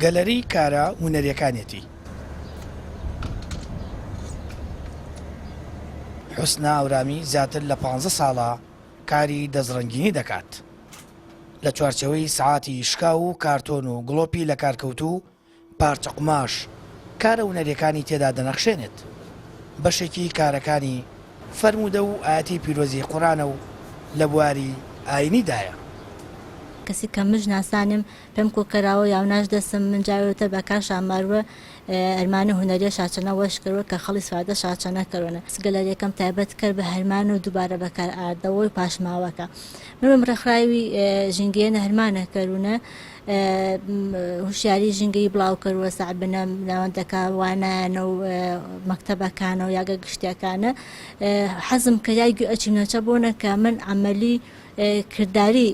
گەلەری کارە هونەریەکانیەتی. حوسنا هەورامی زیاتر لە پانزە ساڵە کاری دەستڕەنگینی دەکات. لە چوارچێوەی سەعاتی شکاو و کارتۆن و گڵۆپی لەکارکەوتوو پارچە قوماش کارە هونەریەکانی تێدا دەنەخشێنێت. بەشێکی کارەکانی فەرموودە و ئایەتی پیرۆزی قورئانە و لە بواری ئایینیدایە. کەسی کە مژ ناسانم پێم کو کەراوە یاوناش دەسم من جاوێتە بە کار شاماروە ئەرمانە هونەریە شاچەنە وەش کەروە کە خەڵی سوادە شاچەنە کەرۆنە گەلەریەکەم تایبەت کەر بە هەرمان و دووبارە بەکار ئاردەوەی پاشماوەکە من بەم ڕێکخراوی ژینگەیە هەرمانە کەرونە هوشیاری ژینگەیی بڵاوکەروە سەع بنە ناوەندەکە وانایانە و مەکتەبەکانە و یاگە گشتیەکانە حەزم کە یای گوێ ئەچینەچە بۆنە کە من عملی کرداری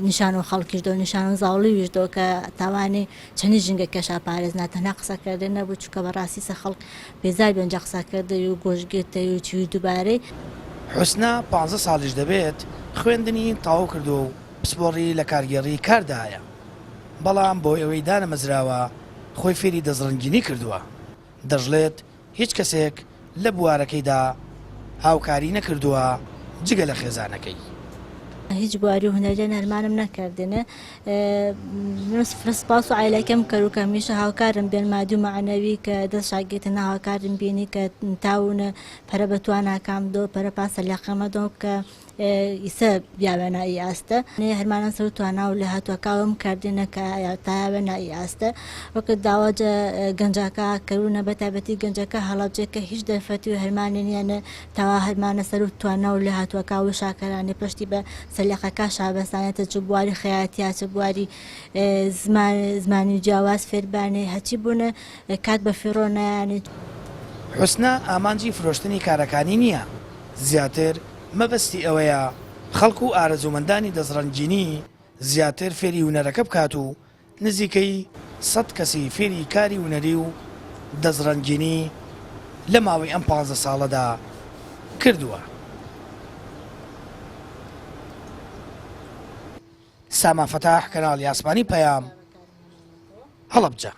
نیشان و خەڵکیش دۆ نیشان و زاوڵیویش دۆ کە تاوانی چەنی ژینگە کێشا پارێز نا تەنها قسەکردن نەبوو چونکە بەڕاستی سە خەڵک بێزار بێن جە قسەکردن و گۆشگرتەی و چوی دووبارەی. حوسنا پانزە ساڵیش دەبێت خوێندنی تەواو کردووە و پسپۆڕی لە کارگێڕی کاردایە، بەڵام بەهۆی ئەوەی دانەمەزراوە خۆی فێری دەستڕەنگینی کردووە، دەشڵێت هیچ کەسێک لە بوارەکەیدا هاوکاری نەکردووە جگە لە خێزانەکەی. هیچ بواری هونەریە نەرمانم نەکردنە من فرە سپاس و عایلەکەم کەرو کە هەمیشە هاوکارم بێن مادی و مەعنەوی کە دەست شاگرتنە هاوکارم بینی کە تاونە پەرە بە تواناکام دۆ پەرە پاسە لەقەمە دۆ کە ئیسە بیاوێنە ئی ئاستە نێ هەرمانە سەر توانا و لێهاتوەکاوم کردنە کە تاوێنە ئی ئاستە وەکە داوا جە گەنجەکە کەرونە بە تایبەتی گەنجەکە هەڵەبجە کە هیچ دەرفەتی و هەرمانێ نییە تاوا هەرمانە سەر و توانا و لێهاتوەکا و شاکەرانی پشتی بە سەلیقەکە شابەسانێتە چ بواری خەیاتیا چ بواری زمان زمانی جیاواز فێربانێ هەچی بوونە کات بە فیڕۆ نایانێ. حوسنا ئامانجی فرۆشتنی کارەکانی نییە، زیاتر مەبەستی ئەوەیە خەڵک و ئارەزوومەندانی دەستڕەنگینی زیاتر فێری هونەرەکە بکات و نزیکەی سەد کەسی فێری کاری هونەری و دەستڕەنگینی لە ماوەی ئەم پانزە ساڵەدا کردووە. سامان فەتاح، کەناڵی ئاسمانی پەیام، هەڵەبجە.